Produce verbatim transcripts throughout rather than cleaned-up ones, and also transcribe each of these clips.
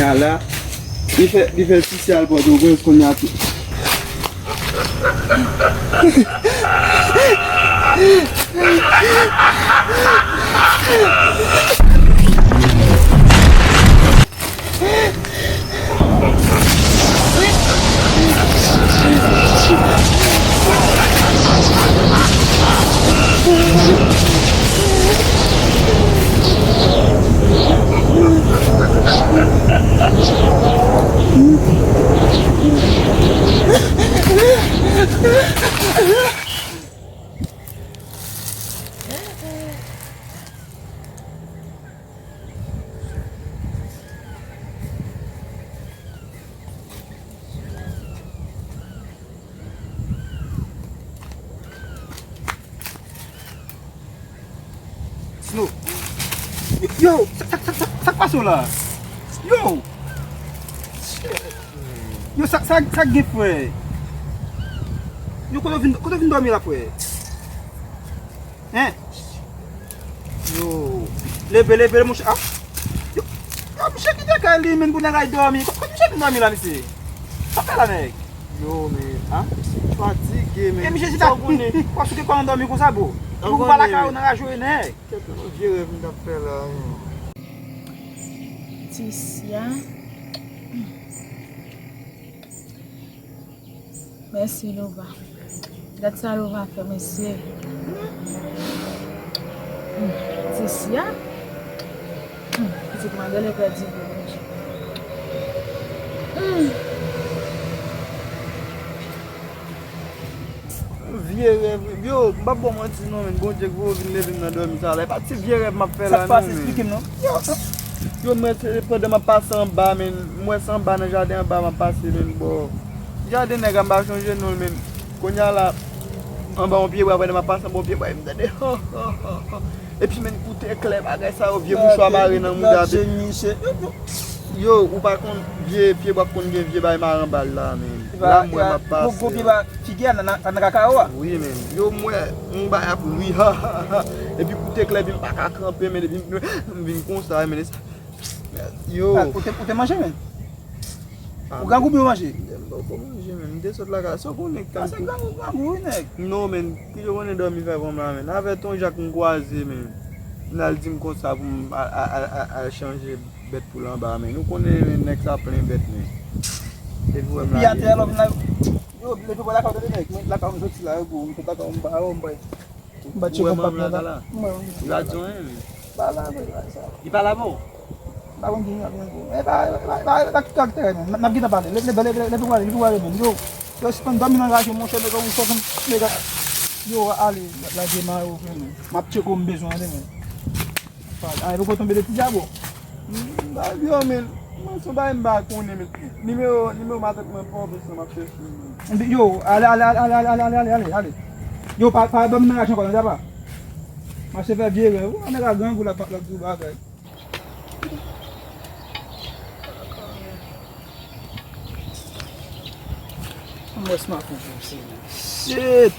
Ala, li fè, li fè Tisya al Pòtoprens kounye a tou. Snow. Yo, sa, sa, sa, sa, sa k pase w la? Yo! Yo, sa, sa, sa k gen, frè? Yo, kote w vin, kote w vin dòmi la, frè? Hein? Yo, leve, leve, monchè. Ah. Yo, yo, misye kite kay li, menm pou nèg al dòmi. Kot, kot misye vin dòmi la, mesye? Sa fè la, nèg? Yo, men, ah, fatige, men. E misye chita, w ap sou ke kò nan dòmi konsa, bro. Ou pa lakay ou nan raje, nèg. Kèt, yon vye rèv m t ap fè la, men. Tisya. Mèsi, Lova. Gad sa Lova fè, mesye. Hmm. Tisya. Hmm. Pitit mwen genlè pèdi vre, Bondye. Hmm. Vye rèv, yo, m p ap ba w manti non, men Bondye k voye w vin leve m nan dòmi sa la. E pa ti vye rèv m ap fè la non, men. Sa k pase? Esplike m non. Yo, yo, mwen, se pandan m ap pase anba, men, m wè se anba nan jaden anba m ap pase, men, bò. Jaden nèg la, m pa chonje non l, men. Kounye a la, anba yon pyebwa, pandan m ap pase anba yon pyebwa, m tande, epi, men, koute klè bagay sa yo, vye mouchwa mare nan mouda. Yo, yo, ou pa konn vye pyebwa k konn gen vye bay mare anba l la, men. La, m wè m ap pase. Gwo, gwo pyebwa figi a nan, nan, nan kakawo a. Wi, men. Yo, m wè, m bay ap ri, ha, ha, ha. Epi koute klè, epi m pa ka kanpe, men, epi m, m vin konsa, men. Yo. Ah, ou te, ou te manje, men? Ah, ou grangou byen manje? M poko manje, men. M te sot lakay. Sa w konnen k tankou. Ah, se grangou, grangou, wi, nèg. Non, men. Ki jan w konnen dòmi fè pran m la, men. Avè ton jak m kwaze, men. Vin al di m konsa pou m al, al, al, al, al chanje bèt poul anba, men. Ou konnen, men, nèg sa plen bèt, men. Epi w wè m la. Epi atè, alò, vin la, yo, leve bò lakay ou tande, nèg. Mwen, lakay ou m soti la, yo, gwo. M sot lakay ou, m pa, yo, m pa. M pa tcheke m pa byen la. Li pa di anyen, men. Pa la, men, pa sa. Li pa la, bon? M pa konn ki jan l ap jwenn pou. E pa, pa, pa, pa, pa kite ak teren, men. N ap gentan pale. Leve, leve, leve, leve pou ale, leve pou ale, men. Yo, yo, sispann dòmi nan raje, monchè, nèg, ou fòk nèg, yo, ale, lage mare w, frè, men. M ap tcheke w, m bezwen, tande, men. Ay, poko tonbe de ti djab, o. M, m pa vle, men. Mwen, se yon bagay m pa konnen, men. Nimewo, nimewo matant mwen pa w bezwen, m ap chèche, men. Yo, ale, ale, ale. Yo, pa, pa ban m nan raje ankò, non, djaba. Mache fè vye rèv. Ou nèg a grangou la, pa, la, di w bagay. Mwen, se ma konprann, se, shit!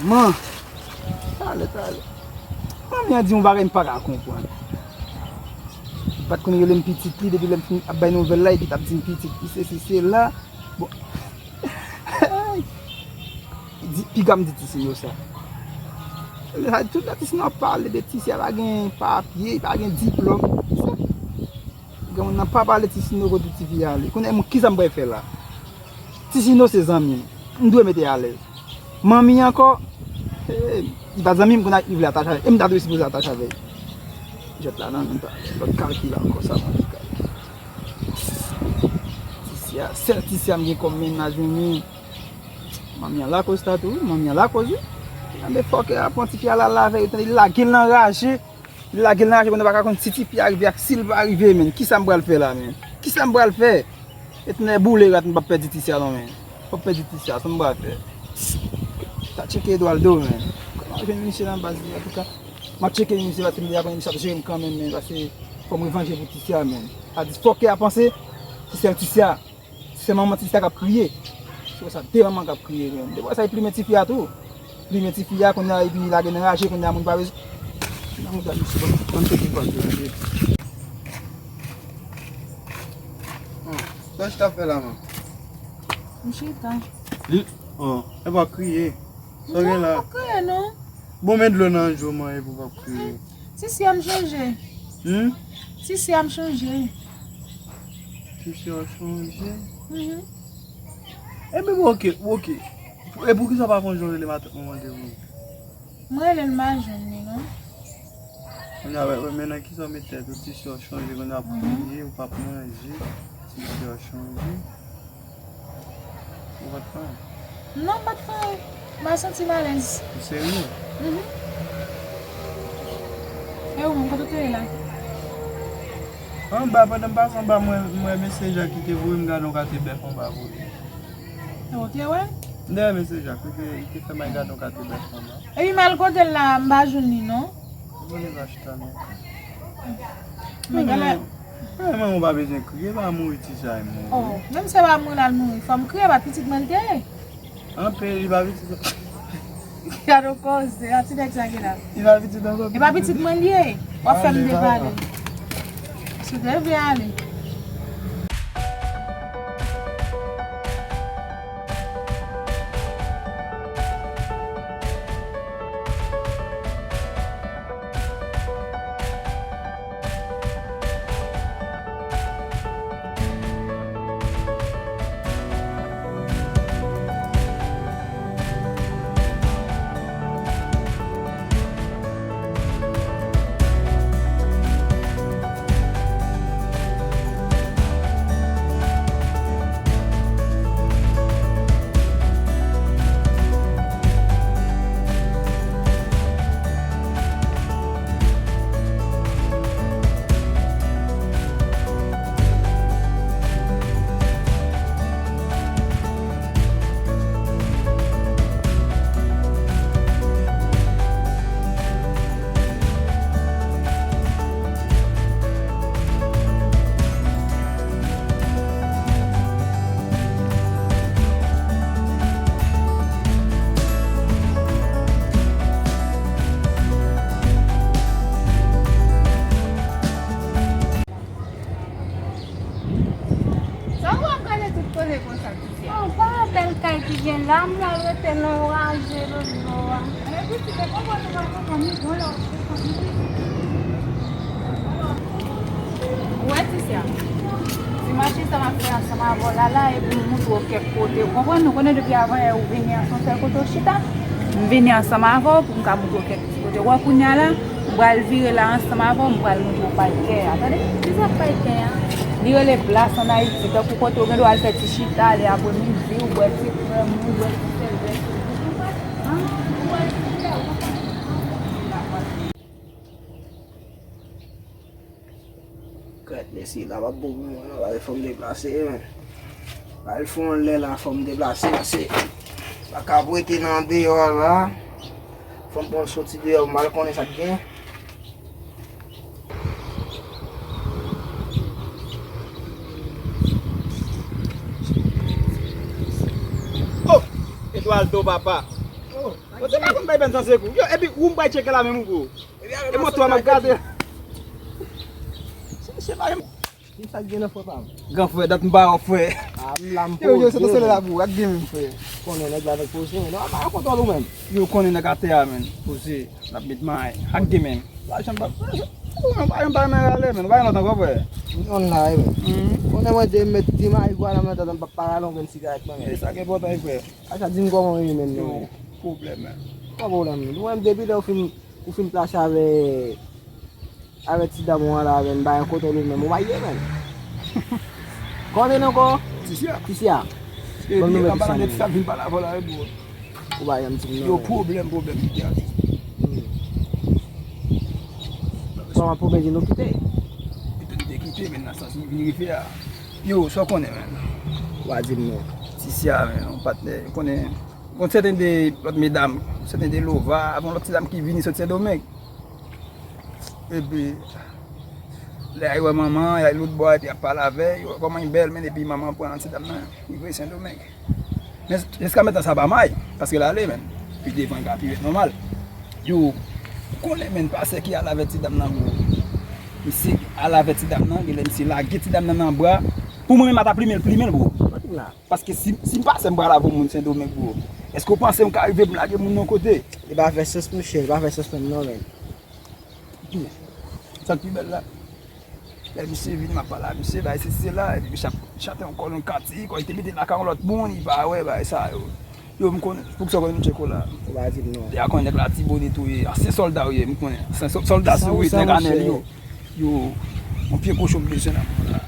Manman! Talè, talè. Manmi an di yon bagay m pa ka konprann. Li pa t konn rele m pitit li depi lè m fin ap bay nouvèl la, epi t ap di m pitit li, sesi, sela. Bon. Di, piga m di Tisino sa. Sa, tout lè Tisino ap pale de Tisya, pa gen papye, pa gen diplòm. Gen moun nan pa pale Tisino kote tifi a ale. Kounye a, kisa m pral fè la? Tisino se zanmi m. M dwe mete alèz. Manmi ankò, eh, li pa zanmi m, kounye a li vle atache avè m. E m ta dwe sipoze atache avè l. Jwèt la nan men pa lòt kalkil ankò, sa mwen kalkil. Tisya, sèl Tisya m gen kòm mennaj, men, men. Manmi an lakoz tatou, wi, manmi an lakoz, wi. Tande fòkè a pran tifi a, l al lave, yo tande, li lage l nan raje. Li lage l nan raje, kounye a pa ka konn si tifi a rive ak si l pa rive, men. Kisa m pral fè la, men? Kisa m pral fè? Etènèl boule rat, m p ap pèdi Tisya non, men. M p ap pèdi Tisya, sa m pral fè? Ta tcheke Eduardo, men. Kòman jwenn misye nan baz li, antouka? M ap tcheke misye, paske m deja konnen misye ap jere m kanmenm, men, paske fò m revanje pou Tisya, men. A di fòkè a panse, se sèl Tisya. Se manman Tisya k ap kriye. Se sa, de manman k ap kriye, men. Depi sa, li plimen tifi a tou. Plimen tifi a, kounye a, epi lage nan raje, kounye a, moun pa bezwen. Nan mouda misye, ban m, ban m teke fòl de raje. Sa w chita fè la, man? M chita. Li, oh, e pa kriye. Sa w gen la? Non, m pa kriye, non. Bon, men dlo nan je w, man, epi w pa kriye. Sisi a m chanje. Hmm? Sisi a m chanje. Sisi a w chanje? Mhm. Ebyen, bon, ok, ok. E poukisa w pa fè yon jan w rele matant mwen mande pou mwen? M rele l, m pa jwenn li, non. Kounye a, wè, wè, men nan kisa w met tèt ou, ti sè w chanje, kounye a w ap kriye, ou p ap manje, ti sè w chanje. Ou pa t fè anyen? Non, m pa t fè anyen. M pa santi m alèz. Ou serye? Mhm. E ou menm, kote w te ye la? Anba, pandan m pase anba, mwen, mwen, mesye Jacques ki te voye m gade yon kate bèf anba pou li. Ou te wè? M te wè mesye Jacques, li te, li te fè m al gade yon kate bèf anba. Epi m al kote l la, m pa jwenn li non. Mwen li pa chita non. Men gade. Men, men, ou pa bezwen kriye, pa mouri, ti chay mouri. Oh, menm si pa mouri, l al mouri. Fò m kriye, pa pitit mwen l te ye. Anpil, li pa pitit. Gade yon koze, a ti nèg sa gen la. Li pa pitit ankò. E pa pitit mwen l ye. W ap fè m depale. Si w te vle ale. Sa w ap gade tout kote konsa, Tisia? Oh, pa bèl kay ki gen la, m al rete nan raje lòt bò a. Epi, ti te konprann ou pa konprann, li bon lè w konprann. Ou wè, Tisia? Ti mache sa m ap fè ansanm avè w la, la, epi m montre w kèk kote. Ou konprann? Nou konnen depi avan yè ou vini an, se yon sèl kote w chita. M vini ansanm avè w pou m ka montre w kèk ti kote. Ou wè kounye a la, m pral vire la ansanm avè w, m pral montre w Payekè a, tande? Kisa Payekè a? Li rele plas ann Ayiti, tankou kote w gen dwa al fè ti chita, ale apremidi, ou bwè ti krèm, ou bwè ti sèvèt, ou konprann? Ou bwè ti sèvèt, ou konprann? Gad mesye la, pa bon pou mwen non, fò m deplase, men. Al fè yon lè la, fò m deplase, pase pa ka ap rete nan deyò la. Fò m pran soti deyò, m al konnen sa k gen. Oh! Eduardo, papa. Oh, ou te pa konn bay bèn san sekou. Yo, epi ou m bay tcheke la menm ou gwo. E moto a m ap gade. Se, se pa yon. Ki sa k gen nan frè pa m? Gran frè, dat m pa wè w, frè. A, m la, m poze. Yo, yo, se te sele la pou ak gen menm, frè. Konnen nèg la, nèg poze, men nan pa kontwòl ou menm. Yo, konnen nèg atè a, men. Poze, n ap met may. Ak gen menm. Pa janm pa, ou menm pa janm pa renmen rale, men. Ou pa gen lòt ankò, frè. M konn la, wi, men. Konnen mwen te met ti may, vwala, mwen, tande m p ap pa rale yon grenn sigarèt, mwen, men. E sa ki enpòtan, wi, frè. A sa, di m kòman w ye, men, non, men. Pwoblèm, men. Pa pwoblèm. Ou menm, depi lè ou fin Ou fin plase avè, avè ti dam ou an la, men, m pa gen kontwòl ou menm, ou pa ye, men. Kòman w rele ankò? Tisia. Tisia. Ban m nouvèl Tisia, men. Tisia vin pale avè w la, wi, bro. Ou pa janm di m non, men. Yo, pwoblèm, pwoblèm ki te a. Hmm. Kòman pwoblèm di nou kite? Epi nou te kite, men nan sans li vin rive a. Yo, sa w konnen, men. Ou pa di m non. Tisia, men, yon patnè, ou konnen. Gon sèten de lòt medam, sèten de Lova, avè yon lòt ti dam ki vini sot Sendomeng. Epi, lè y al wè manman, y al lòt bò, epi y ap pale avè l, yo wè kòman l bèl, men, epi manman pran ti dam nan, li voye Sendomeng. Men, jiska mentnan, sa pa may, paske l ale, men, pi devan, l ka pi ret nòmal. Yo, ou konnen, men, pastè ki al avè ti dam nan, gwo. Misye al avè ti dam nan, genlè misye lage ti dam nan nan bra, Pou mwen menm, ata plimen l, plimen l, bro. Paske si, si m pase, m pral avè yon moun Sendomeng, bro. Èske w panse m ka rive pou m lage moun yon kote? Li pa fè sans, monchè, li pa fè sans menm non, men. Sa k pi bèl la, lè misye vini, m ap pale a misye, bay sesi sela, epi misye ap chante yon kòlonn kati, kò li te mete lakay yon lòt moun, li pa wè bagay sa yo. Yo, m konnen, poukisa w konnen misye Kola? Ou pa di m non. Deja konnen nèg Latibonit ou ye, ansyen sòlda ou ye, m konnen. Ansyen sòlda si ou ye, nèg anèl yo. Yo, yon pye kochon m bezwen nan mwen la.